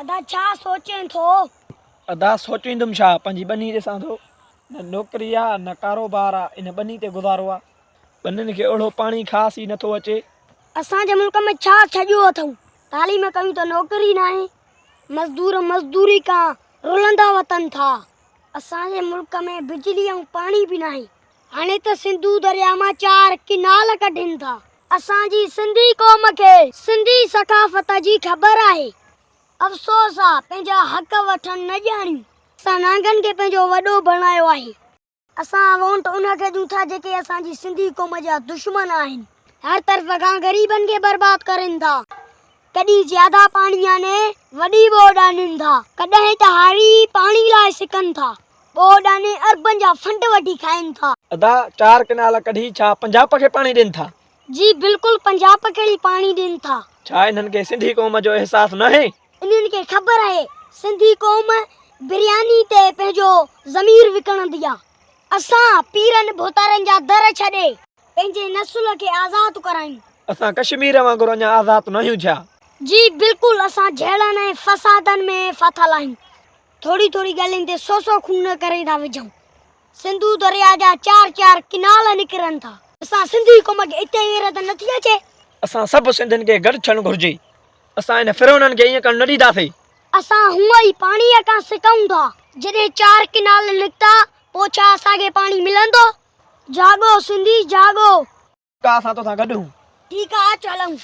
ادا ڇا سوچين ٿو؟ ادا سوچيندم ڇا، پنهنجي ٻني ڏسان ٿو. نه نوڪري آ نه ڪاروبار آ، ان ٻني تي گذارو آ. ٻنين کي اهڙو پاڻي خاص ئي نٿو اچي. اسان جي ملڪ ۾ ڇا ڇڏيو اٿئون؟ تعليم ڪيون ته نوڪري ناهي، مزدور مزدوري ڪان رلندا وتن ٿا. اسان جي ملڪ ۾ بجلي ۽ پاڻي به ناهي. هاڻي ته سنڌو درياء مان چار ڪينال ڪڍين ٿا. اسان جي سنڌي قوم کي سنڌي ثقافت جي خبر آهي. افسوس آ پنهنجا حق وٺڻ نه ڄاڻيون. اسان نانگن کي پنهنجو وڏو بڻايو آهي. اسان وونٽ ان کي ڏيون ٿا جيڪي اسان جي سنڌي قوم جا دشمن آهن. هر طرف کان غريبن کي برباد ڪرين ٿا. ڪڏهن زياده پاڻي آڻي وڏي ٻوڏ آڻين ٿا. ڪڏهن ته هاري ئي پاڻي لاء سڪن ٿا. ٻوڏ آڻي اربن جا فنڊ وٺي کائين ٿا. ادا چار ڪئنال ڪڍي ڇا پنجاب کي پاڻي ڏين ٿا؟ جي بلڪل پنجاب کي ئي پاڻي ڏين ٿا. ڇا انهن کي سنڌي قوم جو احساس ناهي؟ انهن کي خبر آهي سنڌي قوم برياني تي پنهنجو ضمير وڪڻندي آ. اسان پيرن ڀوتارن جا در ڇڏي پنهنجي نسل کي آزاد ڪرايون. اسان ڪشمير وانگر اڃا آزاد ناهيون ٿيا. جي بلڪل اسان جهيڙن ۽ فسادن ۾ ڦاٿل آهيون. ٿوري ٿوري ڳالهين تي سو سو خون ڪري ٿا وجهون. سنڌو درياء جا چار چار ڪئنال نڪرن ٿا. اسان سنڌي قوم کي اتي غيرت نٿي اچي. اسان سڀ سنڌين کي گڏ ٿيڻ گهرجي. اسان ان فرعونن کي ائين ڪرڻ نه ڏينداسين. اسان هونء ئي پاڻيء کان سڪون ٿا. جڏهن چار ڪئنال نڪتا پوء ڇا اسان کي پاڻي ملندو؟ جاڳو سنڌي جاڳو. ٺيڪ آ اسان توسان گڏ هون. ٺيڪ آ اچ هلون.